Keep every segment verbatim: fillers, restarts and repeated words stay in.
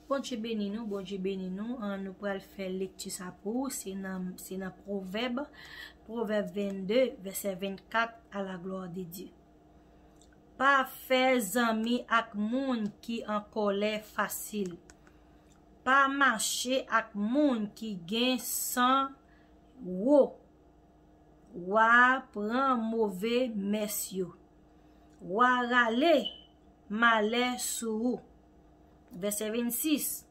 Bondye beni nou, Bondye beni nou. An, nou pral fè lekti sa pou ou. Se nan, se nan Pwovèb, Pwovèb vennde, vèsè vennkat, à la gloire de Dieu. Pa fè zanmi ak moun ki an kòlè fasil. Pa mache ak moun ki gen san wo. W a pran move mès yo. W a rale malè sou ou. Vèsè vennsis.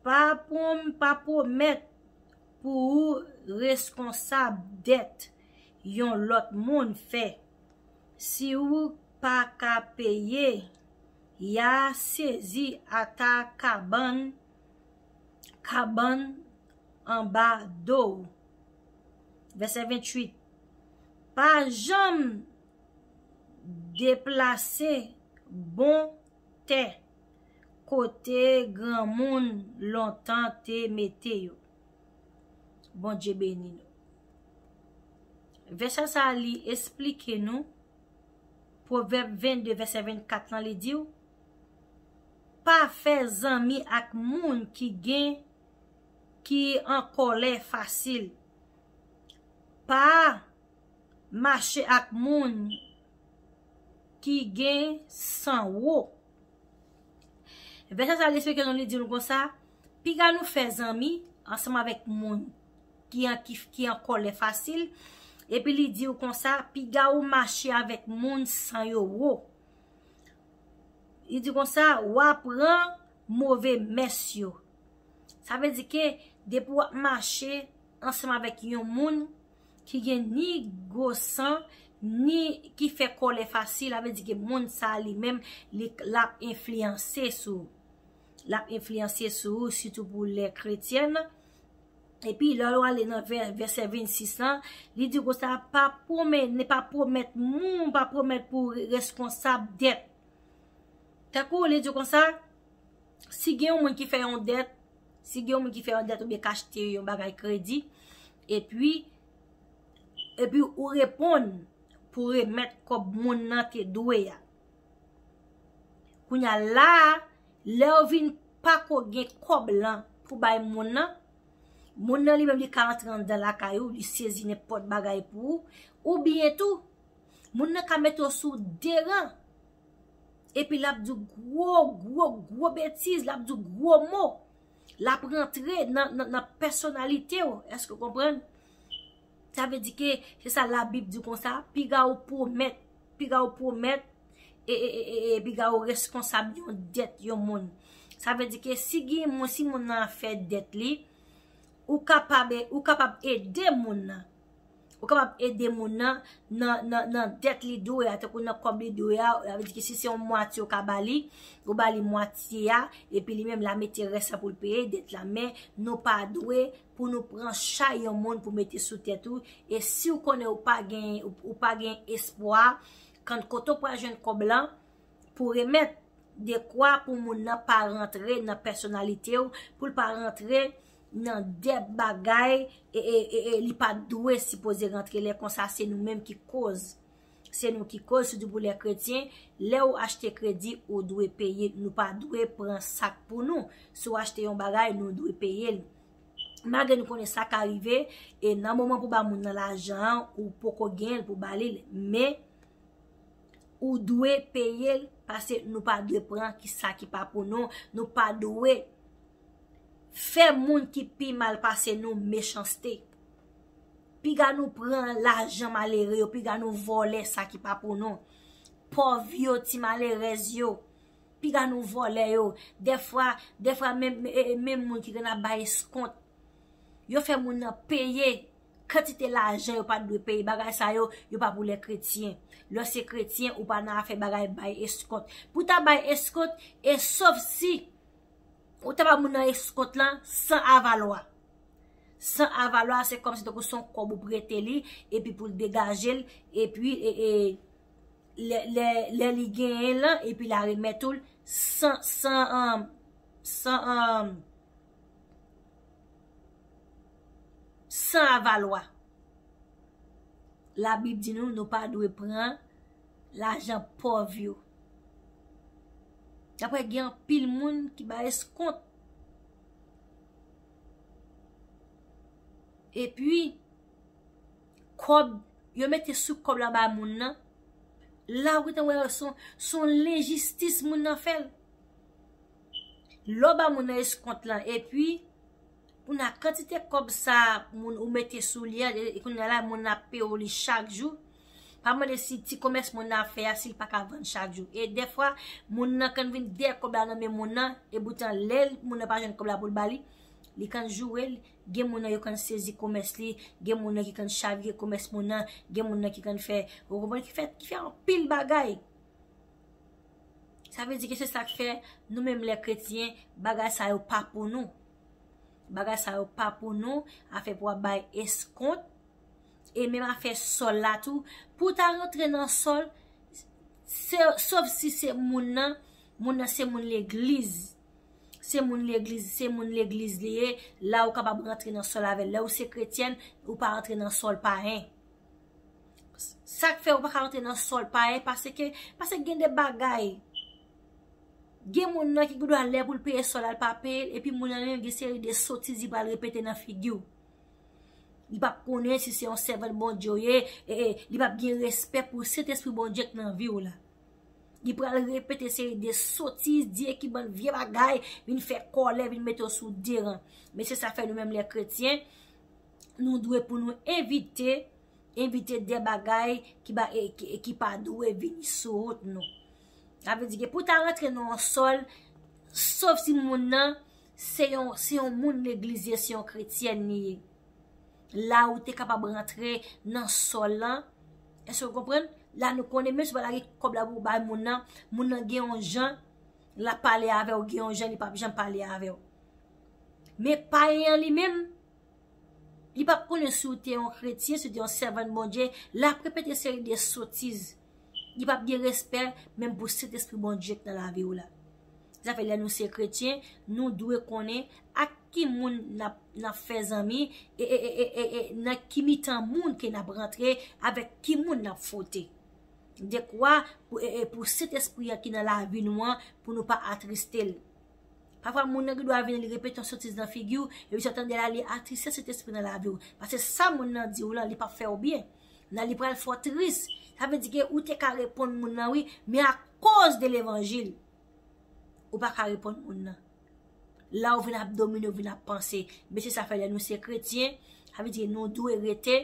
Pa pwom-, pa pwomèt pou ou reskonsab dèt yon lòt moun fè. Si ou pa ka peye, y a sezi ata kabann, kabann anba do w. Vèsè venntuit. Pa janm deplase bon tè kote granmoun lontan te mete yo. Bondye beni nou. Vèsè sa a, li esplike nou, Pwovèb vennde, vèsè vennkat lan, li di w, pa fè zanmi ak moun ki gen, ki an kòlè fasil. Pa mache ak moun ki gen san wo. Vèsè sa a, li esplike nou, li di nou konsa, piga nou fè zanmi ansanm avèk moun ki an, ki, ki an kòlè fasil, epi li di w konsa, piga ou mache avèk moun san yo wo. Li di konsa, w a pran move mès yo. Sa vle di ke depi w ap mache ansanm avèk yon moun ki gen ni gwo san, ni ki fè kòlè fasil, sa vle di ke moun sa a li menm, li, l ap enfliyanse sou ou. L ap enfliyanse sou ou, sitou pou lè kretyèn. Epi, lè w ale nan vè-, vèsè vennsis lan, li di konsa, pa pwomèt, ne pa pwomèt moun, pa pwomèt pou re-, reskonsab dèt. Tankou li di konsa, si gen yon moun ki fè yon dèt, si gen yon moun ki fè yon dèt oubyen k achte yon bagay kredi, epi, epi ou reponn pou remèt kòb moun nan te dwe a. Kounye a la a, lè w vin pa ko gen kòb lan pou bay moun nan, moun nan li menm li ka antre anndan lakay ou, li sezi nenpòt bagay pou ou, oubyen tou, moun nan ka mete w sou de ran. Epi l ap di w gwo, gwo, gwo betiz, l ap di w gwo mo. L ap rantre nan, nan, nan pèsonalite w. Èske w konprann? Sa vle di ke se sa Labib di konsa, piga ou pwomèt, piga ou pwomèt, e, e, e, e, e piga ou reskonsab yon dèt yon moun. Sa vle di ke si gen moun, si moun nan fè dèt li, ou kapab, ou kapab ede moun nan. Ou kapab ede moun nan nan, nan, nan dèt li dwe a, tankou nan kòb li dwe a, sa vle di ke si se yon mwatye ou ka ba li, ou ba li mwatye a, epi li menm l a mete rès la pou l peye dèt la. Men nou pa dwe pou nou pran chay yon moun pou mete sou tèt ou, e si w konnen ou pa gen, ou, ou pa gen espwa, kan kote w pral jwenn kòb lan, pou remèt, dekwa pou moun nan pa rantre nan pèsonalite w, pou l pa rantre nan de bagay, e, e, e, e li pa dwe sipoze rantre. Lè konsa, se nou menm ki koz. Se nou ki koz, sitou pou lè kretyen. Lè ou achte kredi, ou dwe peye. Nou pa dwe pran sa k pou nou. Si w achte yon bagay, nou dwe peye l. Malgre nou konnen sa ka rive, e nan moman pou ba moun nan lajan an, ou poko gen l pou ba li l. Men, ou dwe peye l, paske nou pa dwe pran ki sa ki pa pou nou. Nou pa dwe fè moun ki pi mal pase nou mechanste. Piga nou pran lajan malere yo, piga nou vòlè sa ki pa pou nou. Pòv yo, ti malerèz yo, piga nou vòlè yo. Dèfwa, dèfwa menm, e, e, menm moun ki konn ap bay eskont, yo fè moun nan peye kantite lajan yo pa t dwe peye. Bagay sa yo, yo pa pou lè kretyen. Lè w se kretyen, ou pa nan afè bagay bay eskont. Pou w ta bay eskont, e sof si ou ta ba moun nan eskont lan san avalwa. San avalwa, se kòmsi tankou se yon kòb ou prete li, epi pou l degaje l, epi, e, e, lè, lè, lè li genyen l lan, epi l a remèt ou l san, san, um, san, um, san avalwa. Labib di nou, nou pa dwe pran lajan pòv yo. Apre, gen anpil moun ki bay eskont. Epi, kòb, yo mete sou kòb la ba moun nan. La ou gentan wè se yon, se yon lenjistis moun nan fè l. Lè w ba moun nan eskont lan, epi, kounye a kantite kòb sa moun ou mete sou li a, e kounye a la moun nan ap peye w li chak jou. Pa mande si ti komès moun nan ap fè a, si l pa ka vann chak jou. E dèfwa, moun nan konn vin dèyè kòb la nan men moun nan, e poutan lè moun nan pa jwenn kòb la pou l ba li, li konn joure l. Gen moun nan yo konn sezi komès li, gen moun nan ki konn chavire komès moun nan, gen moun nan ki konn fè, ou konprann, ki fè, ki fè anpil bagay. Sa vle di ke se sa k fè nou menm lè kretyen, bagay sa yo pa pou nou. Bagay sa yo pa pou nou, afè pou w ap bay eskont, e menm afè sòl la tou. Pou w ta rantre nan sòl, se, sof si se moun nan, moun nan se moun legliz. Se moun legliz, se moun legliz li ye, la ou kapab rantre nan sòl avè l. Lè ou se kretyèn, ou pa rantre nan sòl payen. Sa k fè ou pa ka rantre nan sòl payen, paske, paske gen de bagay. Gen moun nan ki gen dwa lè pou l peye sòl la, l pa peye l, epi moun nan menm gen seri de sotiz li pral repete nan figi w. Li p ap konnen si se yon sèvant Bondye w ye, e, e, li p ap gen respè pou Sentespri Bondye k nan vi w la. Li pral repete seri de sotiz, di ekip bann vye bagay, vin fè kòlè, vin mete w sou de ran. Men se sa fè nou menm lè kretyen, nou dwe pou nou evite, evite de bagay ki, ba, e, ki, e ki pa dwe vini sou wout nou. Sa vle di ke pou ta rantre nan yon sòl, sof si moun nan se yon, se yon moun legliz ye, se yon kretyèn li ye. La ou te kapab rantre nan sòl lan. Èske w konprann? La nou konnen, menm si w pa lage kòb la pou w bay moun nan, moun nan gen yon jan, l ap pale avè w, gen yon jan, li p ap janm pale avè w. Men payen an li menm, li p ap konnen si w te yon kretyen, si w te yon sèvant Bondye, l ap repete seri de sotiz. Li p ap gen respè menm pou Sentespri Bondye k nan lavi w la. Sa fè lè nou se kretyen, nou dwe konnen ak ki moun n ap, n ap fè zanmi, e, e, e, e, e, e nan ki mitan moun ke n ap rantre, avèk ki moun n ap fwote. Dekwa pou, e, e, pou Sentespri an ki nan lavi nou an, pou nou pa atriste l. Pafwa, moun nan gen dwa vin, li repete yon sotiz nan figi w, epi sa w tande la, li atriste Sentespri nan lavi w. Paske sa moun nan di w lan, li p ap fè w byen. Nan li pral fè w tris. Sa vle di ke ou te ka reponn moun nan, wi, men akoz de levanjil, ou pa ka reponn moun nan. La ou vin ap domine, ou vin ap panse. Men se sa fè lè nou se kretyen, sa vle di nou dwe rete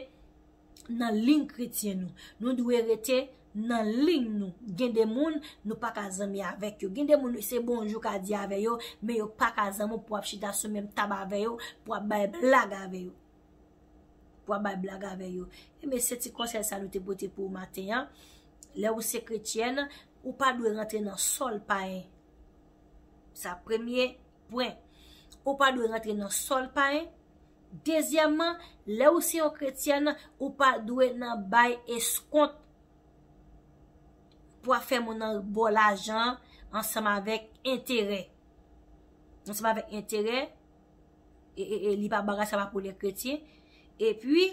nan liy kretyen nou. Nou dwe rete nan liy nou. Gen de moun, nou pa ka zanmi avèk yo. Gen de moun, se bonjou ka di avè yo, men yo pa ka zanmi w pou w ap chita sou menm tab avè yo, pou w ap bay blag avè yo. Pou w ap bay blag avè yo. Ebyen, se ti konsèy sa nou te pote pou w maten an. Lè ou se kretyèn, ou pa dwe rantre nan sòl payen. Sa premye pwen. Ou pa dwe rantre nan sòl payen. Dezyèmman, lè ou se yon kretyèn, ou pa dwe nan bay eskont pou ap fè moun nan ba w lajan ansanm avèk enterè. Ansanm avèk enterè, e, e, e li pa bagay sa pa pou lè kretyen. Epi,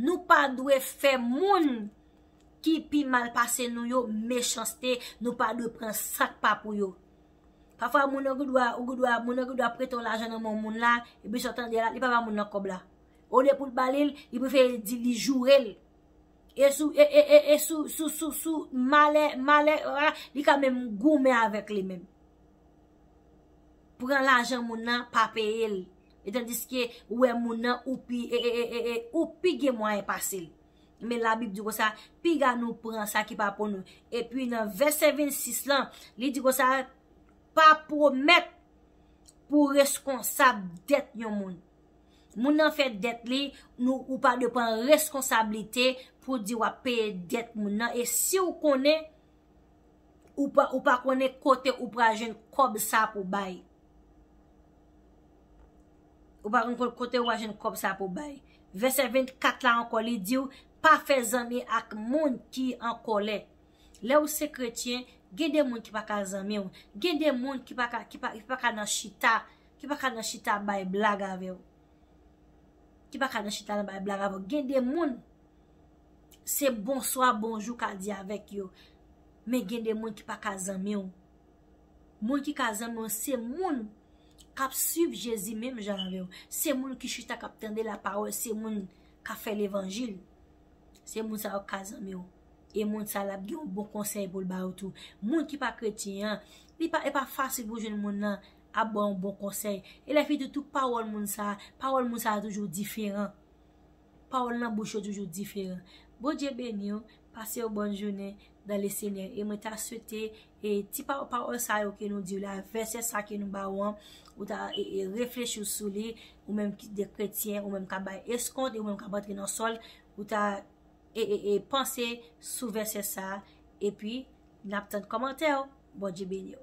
nou pa dwe fè moun ki pi mal pase nou yo mechanste, nou pa dwe pran sa k pa pou yo. Pafwa, moun nan gen dwa, ou gen dwa, moun nan gen dwa prete w lajan nan men yon moun la, epi sa w tande la, li pa ba moun nan kòb la. Olye pou l ba li l, li prefere di li joure l. E sou, e, e, e, e sou, sou, sou, sou malè, malè, ah, li ka menm goumen avèk li menm. Pran lajan moun nan, pa peye l. E tandiske ou wè moun nan, ou pi, e, e, e, e, e, ou pi gen mwayen pase l. Men Labib di konsa, piga nou pran sa ki pa pou nou. Epi nan vèsè vennsis lan, li di konsa, pa pwomèt pou reskonsab dèt yon moun. Moun nan fè dèt li, nou, ou pa dwe pran reskonsablite pou di w ap peye dèt moun nan. E si w konnen, ou pa, ou pa konnen kote ou pral jwenn kòb sa pou bay. Ou pa konn kote ou pral jwenn kòb sa pou bay. Vèsè vennkat la ankò, li di w, pa fè zanmi ak moun ki an kòlè. Lè ou se kretyen, gen de moun ki pa ka zanmi w. Gen de moun ki pa ka, ki pa, ki pa ka nan chita, ki pa ka nan chita bay blag avè w. Ki pa ka nan chita nan bay blag avè w. Gen de moun, se bonswa, bonjou ka di avèk yo. Men gen de moun ki pa ka zanmi w. Moun ki ka zanmi w, se moun k ap swiv Jezi menm jan avè w. Se moun ki chita k ap tande lapawòl, se moun k ap fè levanjil. Se moun sa yo k ka zanmi w. E moun sa l ap gen yon bon konsèy pou l ba ou tou. Moun ki pa kretyen an, li pa, e pa fasil pou jwenn moun nan ap ba yon bon konsèy. E lè fini tou, tout pawòl moun sa, pawòl moun sa toujou diferan. Pawòl nan bouch yo toujou diferan. Bondye beni w, pase yon bòn jounen dans le Seigneur. E mwen ta swete, e ti pa- pawòl sa yo ke nou di w la, vèsè sa ke nou ba w an, ou ta e, e, reflechi w sou li, ou menm ki de kretyen, ou menm k ap bay eskont, e ou menm k ap antre nan sòl, ou ta e, e, e, panse sou vèsè sa, epi n ap tann kòmantè w. Bondye beni w.